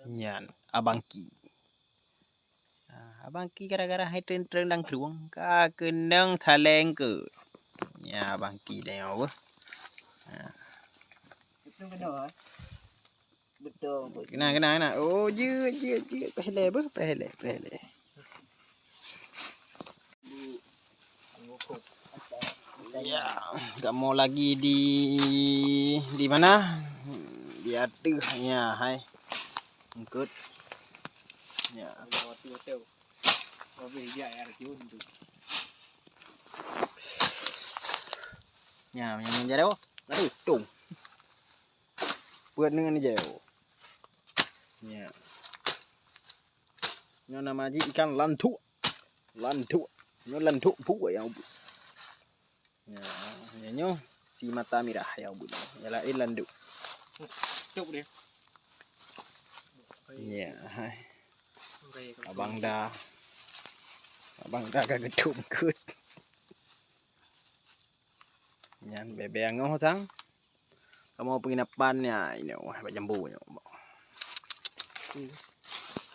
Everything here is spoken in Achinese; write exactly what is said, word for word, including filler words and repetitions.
Nyan, Abang Ki. Ah, Abang Ki gara-gara hai treun-treun lam krueng, ka keunong saleng keu. Nya Abang Ki lé nyoe beuh. Ah. Betul kena, eh? Betul, betul. Kena, kena, kena. Oh, jeuet, jeuet, jeuet. Peh lé beuh, peh lé, peh lé. Ya, kamoe lagi di, di mana? Di ateueh nya, hai. Eungkot. Ya. Ya, yang menjadi, oh. Aduh, tung. Buat dengan jauh. Ya. Nyoe nama jih ikan landuk. Landuk. Nyoe landuk buah yang ubit. Ya, ya nyoe si mata mirah yang ubit. Ya lain landuk. Cuk dia. Ya, hai. Abang Da. Abang Da ka geutup eungkot. Nyan bèe-bèe angoh sang. Kamoe penginapan ya, ini wah bak jambu nyoe.